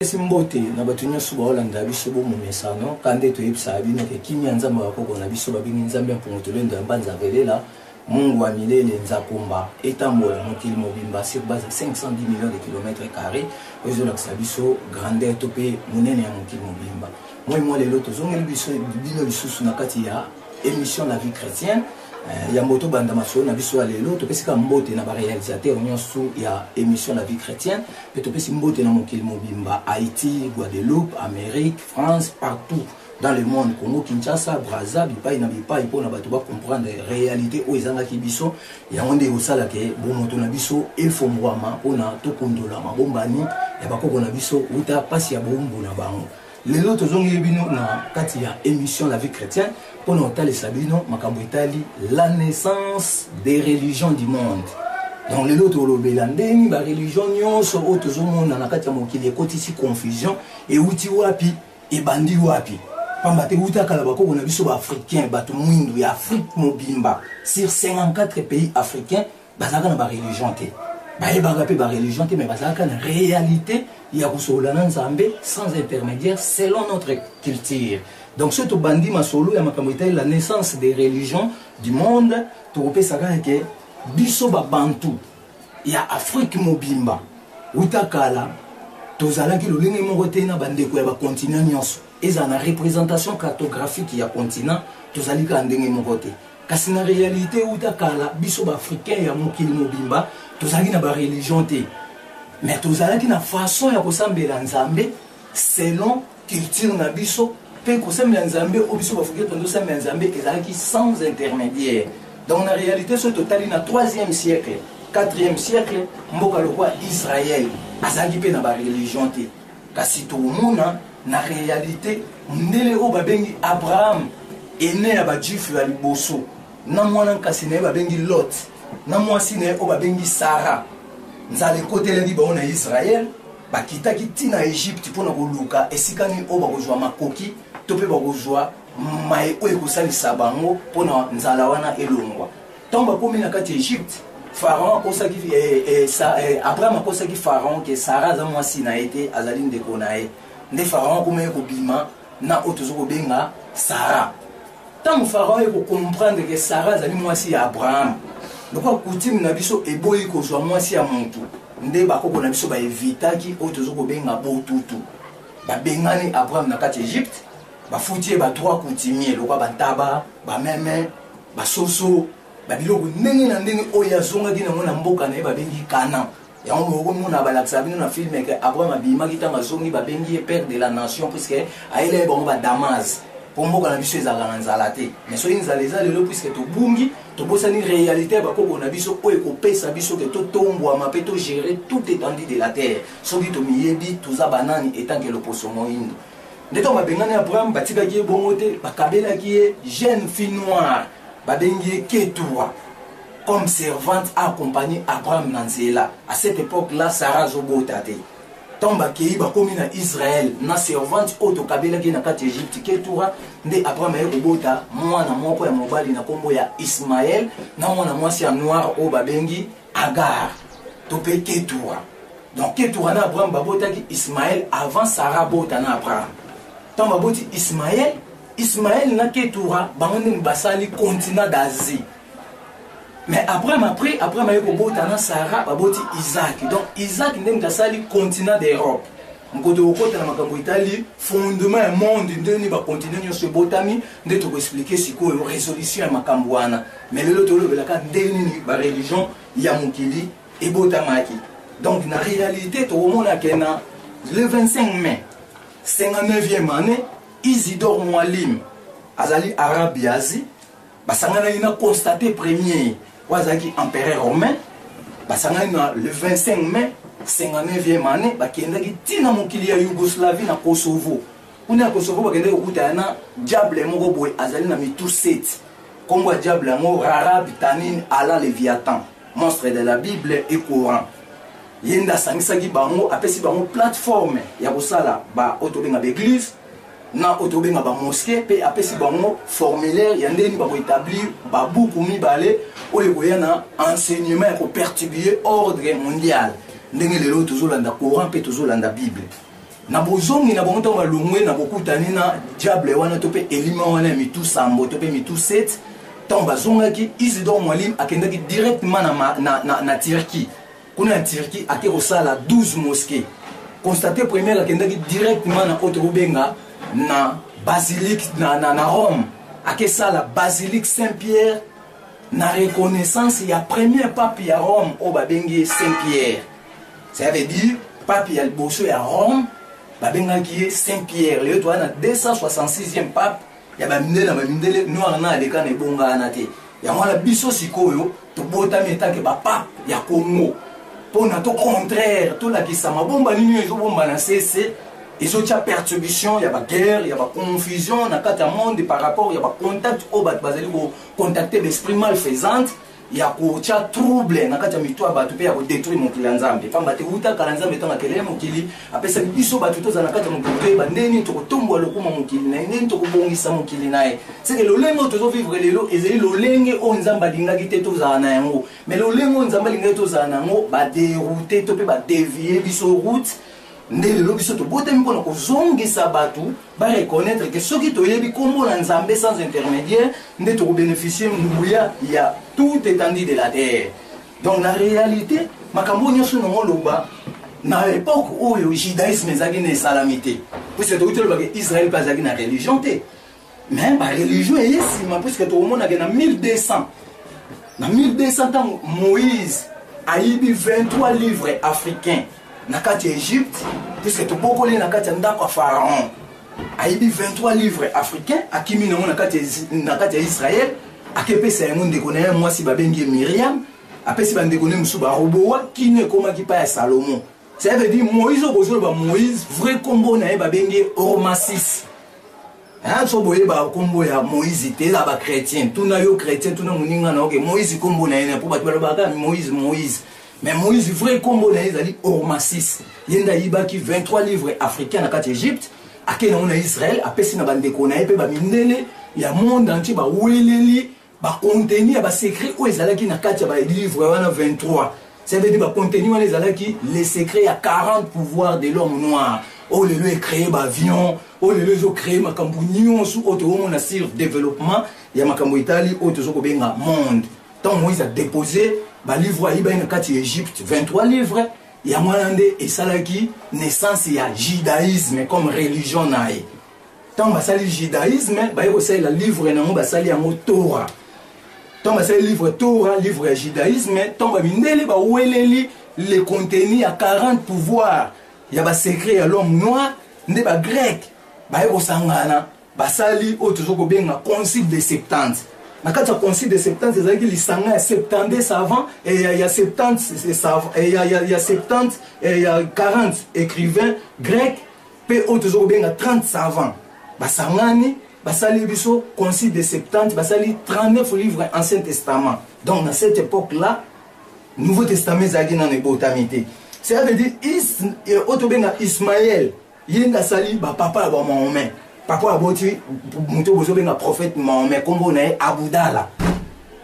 Pesi mbote na bato nyonso baolanda biso bomomesano ka nde toyebisaka bino ke kimia nzambe ya bakoko na biso babengi nzambe ya mpungu tolendo ya mbanza velela mungu wa milele nzakomba etambola mokili mobimba sur base ya 510 millions de kilomètres carré oyo ezolakisa biso grandeur to mpe monene ya mokili mobimba. Moi mwa lelo tozongeli biso bino lisusu na kati ya émission la vie chrétienne. Yambo tobanda masolo na biso ya lelo, topesi kaka mbote na baréalisateur nyonso ya émission la vie chrétienne, mpe topesi mbote na mokili mobimba, Haïti, Guadeloupe, Amérique, France, partout dans le monde, Congo, Kinshasa, Brazza, bipai na bipai, mpona bato bacomprendre réalité oyo ezangaki biso. Yango nde ekosala ke bomoto na biso efongwama mpona tokundola mabombani ya bakoko na biso uta mpasi ya bowumbu na bango. Lelo tozongeli bino na kati ya émission la vie chrétienne mpona kotalisa bino makambo etali la naissance des religions du monde. Donc lelo tolobela ndenge ba religion nyonso oyo tozomona na kati ya mokili ekotisi confusion, euti wapi, ebandi wapi. Pamba te uta kala bakoko na biso ba africain, bato mwindu ya Afrique mobimba sur 54 pays africains bazalaka na ba religion te, bayebaka mpe ba religion te, mais bazalaka na réalité ya kosolola na Nzambe sans intermédiaire selon notre culture. Donc soki tobandi masolo ya makambo etali la naissance des religions du monde, tokopesa kaka ke biso babantu ya Afrique mobimba uta kala tozalaki lolenge moko te na bandeko ya bacontinent nyonso. Ezala na représentation cartographique ya continent, tozali kaka ndenge moko te. Kasi na réalité uta kala biso baafricain ya mokili mobimba tozalaki na bareligion te, mais tozalaki na façon ya kosambela Nzambe selon culture na biso. Mpe kosambela Nzambe oyo biso baafricain tondosambela Nzambe ezalaki sans intermédiaire. Donc na réalité soki totali na 3e siècle, 4e siècle, mboka lokola Israël azalaki mpe na bareligion te. Kasi tokomona na réalité mondele oyo babengi Abraham, aîné ya bajuif ya liboso, na mwana nkasi na ye babengi Lot, na mwasi na ye oyo babengi Sara, nzala ekotelaki bango na Israël, bakitaki ti na Egypte mpona koluka esika nini oyo bakozwa makoki to mpe bakozwa maye oyo ekosalisa bango mpona nzala wana elongwa. Ntango bakomi na kati ya Egypte, Pharaon akosaki, Abraham akosaki Pharaon ke Sara aza mwasi na ye te, azali ndeko na ye. Nde Pharaon akomaki kobima na oyo tozo kobenga Sara. Ntango Pharaon aye kocomprendre ke Sara azali mwasi ya Abraham, lokola coutume na biso eboyi kozwa mwasi ya motu, nde bakoko na biso baevitaki oyo tozo kobenga botutu. Babengani Abraham na kati ya Egypte, bafuti ye ba droit coutumier lokola bantaba, bameme, basoso, babiloko ndenge na ndenge oyo azongaki nango na mboka na ye babengi Canaan. Yango bokomona balakisaka bino na filme ke Abraham abimaki ntango azongi, babengi ye père de la nation puisque ayelaki bango ba Damas. Po mboka na biso ezalaka na nzala te, mais soki nzala eza lelo puisque tobungi, tobosani réalité ya bakoko na biso oyo ekopesa biso ke totombwama mpe togérer toute étendue de la terre. Soki tomiyebi toza banani etant que loposo moyindo. Nde ntango babengani Abraham, batikaki ye bongo te, bakabelaki ye jeune fille noire babengi ye Ketura comme servante a accompagné Abraham na nzela. À cette époque là Sarah azobota te. Ntango bakei bakomi na Israël na servante oyo tokabelaki na kati ya Egypte Ketura, nde Abraham aye kobota mwana moko ya mobali na nkombo ya Ismaël na mwana mwasi ya noir oyo babengi Agar to mpe Ketura. Donc Ketura na Abraham babotaki Ismaël avant Sarah bota na Abraham. Ntango baboti Ismaël, Ismaël na Ketura bango nde basali continent d'Asie. Mais Abraham après, Abraham aye kobota na Sarah, baboti Isaac. Donc Isaac nde moto asali continent d'Europe. Mokoto kokota na makambo etali fondement ya monde, nde nini bacontinent nyonso ebotami, nde tokoexplike sikoyo résolution ya makambo wana. Mais lelo tolobelaka ndenge nini bareligion ya mokili ebotamaki. Donc na réalité tokomona ke na le 25 mai 59e année, Isidore Mwalim azali arabe ya Asie, basanganaki na Constantin Premier oyo azalaki empereur romain, basangani na le 25 mai 59e année, bakendaki ntina mokili ya Yougoslavie na Kosovo. Kuna ya Kosovo bakendaki kokutana na diable moko boye azali na mitu 7. Kombo ya diable yango Rarab Tanin Allah Leviathan, monstre de la Bible et Coran. Ye nde asangisaki bango, apesi bango plateforme ya kosala ba oyo tobenga ba église na oyo tobenga ba mosquée, mpe apesi bango formulaire ya ndenge nini bakoétablir babuku mibale oyo ekoya na enseignement ya koperturber ordre mondial, ndenge lelo tozolanda Coran mpe tozolanda Bible. Na bozongi na bango, ntango balongwe na bokutani na diable wana to mpe elima wana ya mitu sambo to mpe mitu 7, ntango bazongaki, Isidore Mwalim akendaki directement na, na, na, na Turquie. Kuna na Turquie ake kosala 12 mosquées. Constate première, akendaki directement na oyo tokobenga na basilique na Rome, akesala basilique Saint-Pierre na reconnaissance ya premier pape ya Rome oyo babengi ye Saint Pierre. Ça veut dire pape ya liboso ya Rome babengaki ye Saint Pierre. Lelo toza na 266e pape ya bamindele na bamindele noir na aleka na ebonga wana te. Yango wana biso sikoyo tobotami etake bapape ya Congo mpona to contraire tolakisa mabomba nini oyo ezobomba na sese, ezotia perturbation ya baguerre, ya baconfusion na kati ya monde par rapport ya bacontact oyo bato bazali kocontacte, baesprit malfaisante ya kotia trouble na kati ya mito ya bato mpe ya kodétruire mokili ya Nzambe. Pamba te wuta kala, Nzambe ntango akelele mokili, apesaki biso bato tozala na kati ya mokili, toyeba ndenge nini tokotombola lokuma mokili na ye, ndenge nini tokobongisa mokili na ye. Seke lolenge oyo tozovivre lelo ezali lolenge oyo Nzambe alingaki te tozala na yango. Mais lolenge oyo Nzambe alingaki tozala na yango, badéroute to mpe badévie biso route. Nde lelo biso tobotami mpona kozongisa bato bareconnaître ke soki toyebi nkombo na Nzambe sans intermédiaire, nde tokobénéficie nguya ya toute étendue de la terre. Donc na réalité, makambo nyonso nango oloba, na époque oyo judaïsme ezalaki na esalami te, puisque tokuti olobaka Israël mpe azalaki na religion te. Mais bareligion eye nsima, puisque tokomonake na 1200, na 1200, ntango Moïse ayibi 23 livres africains na kati ya Égypte, puisque tobokoli na kati ya ndako ya Pharaon, ayibi 23 livres africains, akimi nango na kati ya Israel, akepesa yango ndeko na ye mwasi babengi ye Miriam, apesi bandeko ne mosusu barobowa kino ekomaki pa ya Salomo. Ça veut dire Moïse oyo bozoloba, Moïse vrai nkombo na ye babengi ye Ormasis. So boyeba nkombo ya Moïse te, eza bachrétien. Tuna yo chrétien, tuna moninga na oke Moïse nkombo na ye na, mpo bato balobaka Moïse, Moïse. Mais Moïse vrai nkombo na ye ezali Ormasis. Ye nde ayibaki 23 livres africains na kati ya Égypte, akei nango na Israel, apesi na bandeko na ye mpe bamindele ya monde entier baweleli bacontenu ya basecret oyo ezalaki na kati ya balivre wana 23. Ça veut dire bacontenu wana ezalaki les secrets ya 40 pouvoirs de l'homme noir, oyo lelo ecréé baavion, oyo lelo ezocréé makambo nyonso oyo tokomona sur développement ya makambo etali oyo tozo kobenga monde. Ntango Moïse adépose balivre ayibaki na kati ya Égypte, 23 livres yango wana nde esalaki naissance ya judaïsme comme religion na ye. Ntango basali judaïsme, baye kosalela livre nango, basali yango Torah. Ntango basali livre Torah, livre ya judaïsme, ntango bamindele baweleli le contenu ya 40 pouvoir ya basecret ya l'homme noir, nde bagrec baye kosangana, basali oyo tozo kobenga concile de 70. Na kati ya concile de 70, ezalaki lisanga ya 72 savant, ya 70 savant, ya 70, ya 40 écrivain grec mpe oyo tozo kobenga 30 savant. Basangani, basali biso concile de 70, basali 39 livres Ancien Testament. Donc na cette époque là, Nouveau Testament ezalaki nano ebotami te. Cela veut dire oyo tobenga Ismaël, ye nde asali bapapa ya bamahomet. Papa aboti moto oyo bozobenga prophète Mahomet, nkombo na ye Abudala.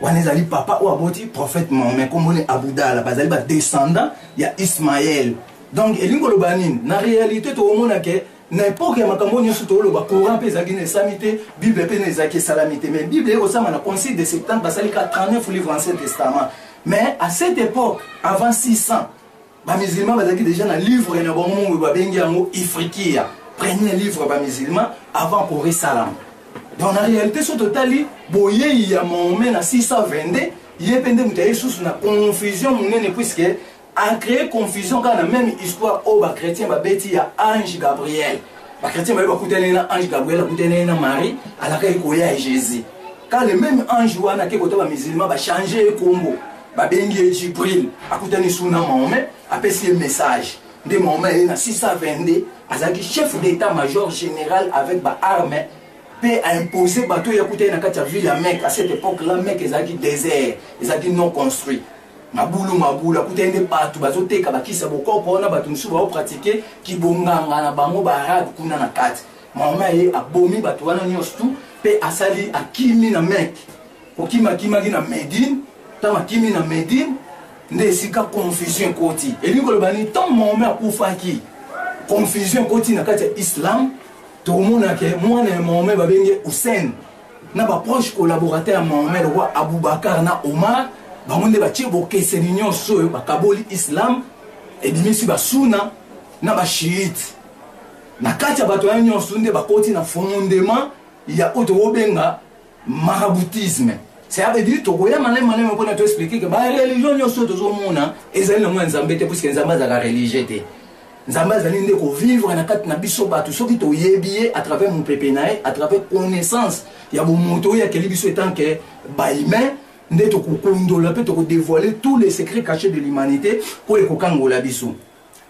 Wana ezali papa oyo aboti prophète Mahomet, nkombo na ye Abudala. Bazali badescendant ya Ismaël. Donc elingi koloba nini? Na réalité, tokomona ke na époque ya makambo nyonso toloba, Coran mpe ezalaki na esalami te, Bible mpe na ezalaki esalami te. Mais Bible ekosama na concile de 70, basali ka 39 livres Ancien Testament. Mais à cette époque, avant 600, bamusulman bazalaki déjà na livre na bango mongo, babengi yango Ifrikia, premier livre bamusulman avant Coran esalama. Donc na réalité, so totali boyei ya Mahomet na 622, ye mpe nde moto aye susu na confusion monene, puisque acréé confusion kaka na même histoire oyo bachrétien babeti ya ange Gabriel. Bachrétien baye bakutani na ange Gabriel, akutani na Marie, alakaki koya ya Jésus. Ka le même ange wana ake kota bamusulman, bachange ye kombo, babengi ye Jibril. Akutani su na Mahomet, apesi ye message. Nde Mahomet aye na 622, azalaki chef d'état major général avec baarme mpe aimpose bato oyo akutani na kati ya ville ya Mecque. À cette époque là, Mecque ezalaki désert, ezalaki non construit, mabulu mabulu. Akutani nde bato bazoteka bakisi ya bokoko wana, bato mosusu baopratike kibonganga na bango baarabe kuna na kati. Mahomet ye abomi bato wana nyonso tu mpe asali akimi na Mecque. Kokima, akimaki na Médine. Ntango akimi na Médine, nde esika confusion ekoti. Elingi koloba nini? Ntango Mahomet akufaki, Confusion ekoti na kati ya islam. Tokomona ke mwana ya Mahomet babengi Hussein na baproche collaborateur ya Mahomet lokola Aboubacar na Omar, bango nde batie bokeseni nyonso oyo bakaboli islam, ebimisi basuna na bachiite. Na kati ya bato wana nyonso nde bakoti na fondement ya oyo tokobenga maraboutisme. Ça veut dire tokoya maleme maleme mpona toexplike ke bareligion nyonso oyo tozomona ezali nango ya Nzambe te, puiske Nzambe azalaka religieux te. Nzambe azali nde kovivre na kati na biso bato soki toyebi ye à travers mopepe na ye, à travers connaissance ya bomoto oyo akeli biso etant ke bahumain, nde tokokundola mpe tokodévoiler tous les secrets cachés de l'humanité oyo ekokangola biso.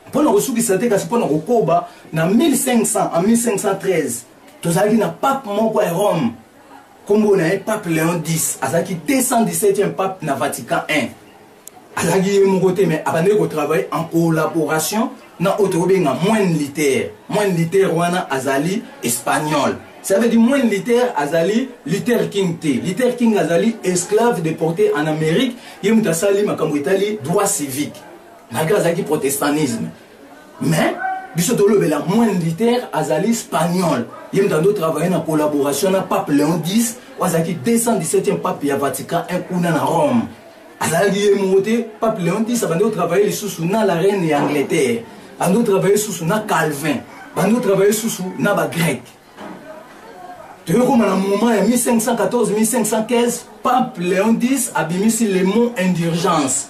Mpo na kosukisa te, kasi mpo na kokoba, na 1500, en 1513, tozalaki na pape moko ya Rome, nkombo na ye pape Léon X, azalaki 217e pape na Vatican 1. Azalaki ye moko te, mais abandaki kotravaille en collaboration na oyo tokobenga moine Luther. Moine Luther wana azali espagnol. Ça veut dire moine Luther azali Luther King te. Luther King azali esclave déporté en Amérique, ye moto asali makambo etali droit civique, malgré azalaki protestantisme. Mais biso tolobela moine Luther azali espagnol, ye moto ando travaille na collaboration na pape Léon X oyo azalaki 217e pape ya Vatican 1 kuna na Rome. Azalaki ye moko te, pape Léon X abandi kotravaille lisusu na la reine ya Angleterre, bandi kotravaille lisusu na Calvin, bandi kotravaille lisusu na bagrec. Toyokoma na moment ya 1514, 1515, pape Léon X abimisi le mot indulgence.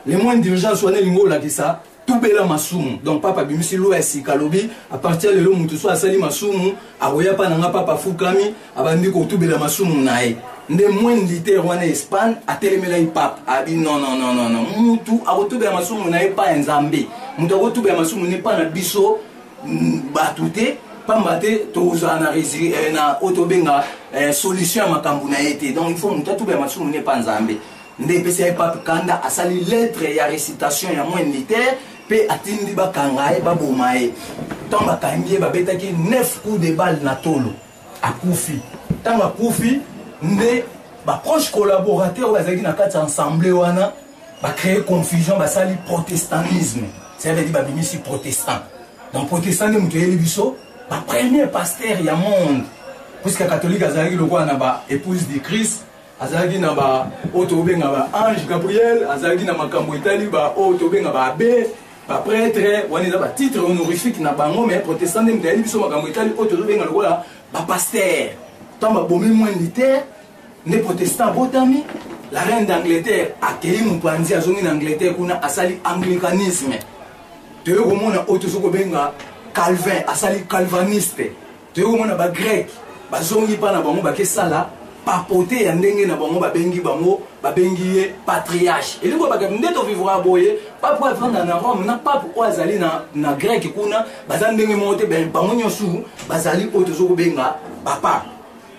Le mot indulgence wana elingi olakisa tubela masumu. Donc papa abimisi loi ya sika, alobi à partir ya lelo motu so asali masumu akoya mpa na nga, papa afukami, abandi kotubela masumu na ye. Nde moine Luther wana Espagne atelemelaki pape, abi non, non, non, non, non, mutu akotubela masumu na ye pa ya Nzambe, mutu akotubela masumu ne pa na biso bato te, pamba te tozala na na oyo tobenga solution ya makambo na ye te. Donc il faut motu atubela masumu ne pa Nzambe. Nde epesi ye pape kanda, asali lettre ya récitation ya moine Luther mpe atindi bakanga ye, baboma ye. Ntango bakangi ye, babetaki 9 coups de balle na tolo, akufi. Ntango akufi, nde baproche collaborateur oyo bazalaki na kati ya ensemble wana bacrée confusion, basali protestantisme. Ça veut dire babimisi protestant. Donc protestant nde moto eyeli biso bapremier pasteur ya monde, puisque catholique azalaki lokola na ba épouse du Christ, azalaki na ba oyo tobenga ba ange Gabriel, azalaki na makambo etali ba oyo tobenga ba abbé, baprêtre, wana eza batitre honorifique na bango. Mais protestant nde moto ayeli biso makambo etali oyo tozobenga lokola bapaster. Ntango babomi moine Luther, nde protestant abotami. La reine d'Angleterre akei mopanzi, azongi na Angleterre, kuna asali anglicanisme. Toyei komona oyo tozo kobenga Calvin, asali calvaniste. Toyei komona bagrec bazongi mpa na bango, bakesala papote ya ndenge na bango, babengi bango, babengi ye patriarche. Elingi olobaka nde tovivra boye, pape oyo avanda na Rome na pape oyo azali na grec kuna baza ndenge moko te, bango nyonso bazali oyo tozo kobenga bapape.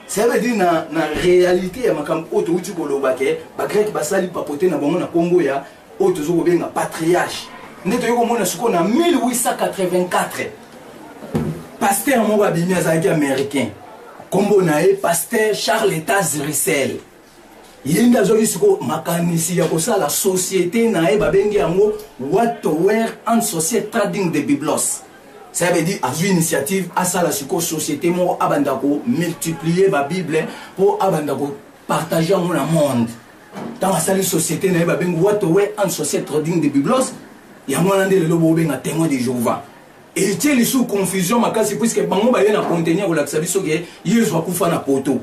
Ça veut dire na réalité ya makambo oyo touti koloba ke bagrec basali papote na bango na nkombo ya oyo tozo kobenga patriarche. Nde toyei komona sikoyo na 1884, pasteur moko abimi, azalaki américain, nkombo na ye pasteur Charles Taze Russell. Ye nde azwaki sikoyo makanisi ya kosala société na ye, babengi yango Watchtower and Society Trading de Biblos. Ça veut dire azwi initiative asala sikoyo société moko, abanda komultiplier babible mpo abanda kopartage yango na monde. Ntango asali société na ye, babengi Watchtower and Society Trading de Biblos, yango wana nde lelo bobenga Témoin de Jéhovah. Etie lisusu confusion makasi, puisque bango baye na contenu ya kolakisa biso ke Yezu akufa na poto,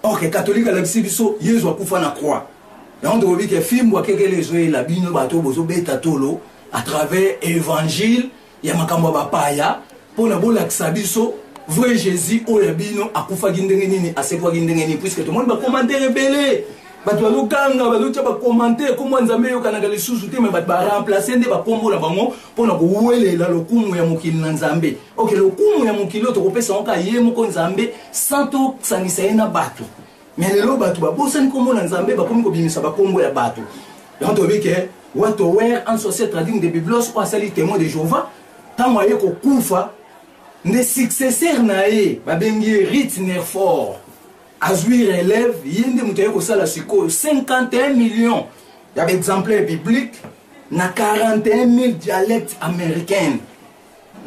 or catholique alakisi biso Yezu akufa na croix. Yango tolobi ke fimbu akekele ezoyela bino bato bozobeta tolo à travers évangile ya makambo ya bapaya, mpona bolakisa biso vrai Jésus oyo ya bino akufaki ndenge nini, asekwaki ndenge nini, puisque tomoni bacommentaire ebele, bato bazokanga, bazotia bacommentaire, kombo ya Nzambe eyokanaka lisusu te, me bato baremplace nde bakombo na bango mpona kowelela lokumu ya mokili na Nzambe. Ok, lokumu ya mokili oyo tokopesa yango kaka ye moko Nzambe, sans tosangisa ye na bato. Mais lelo bato babosani kombo na Nzambe, bakomi kobimisa bakombo ya bato. Yango toyebi ke Watchtower and Society Trading de Biblos oyo asali Témoin de Jéhovah, ntango aye kokufa, nde successeur na ye babengi ye Rutherford azwi relève. Ye nde moto aye kosala sikoyo 51 millions ya baexemplaire biblique na 41 000 dialecte américaine.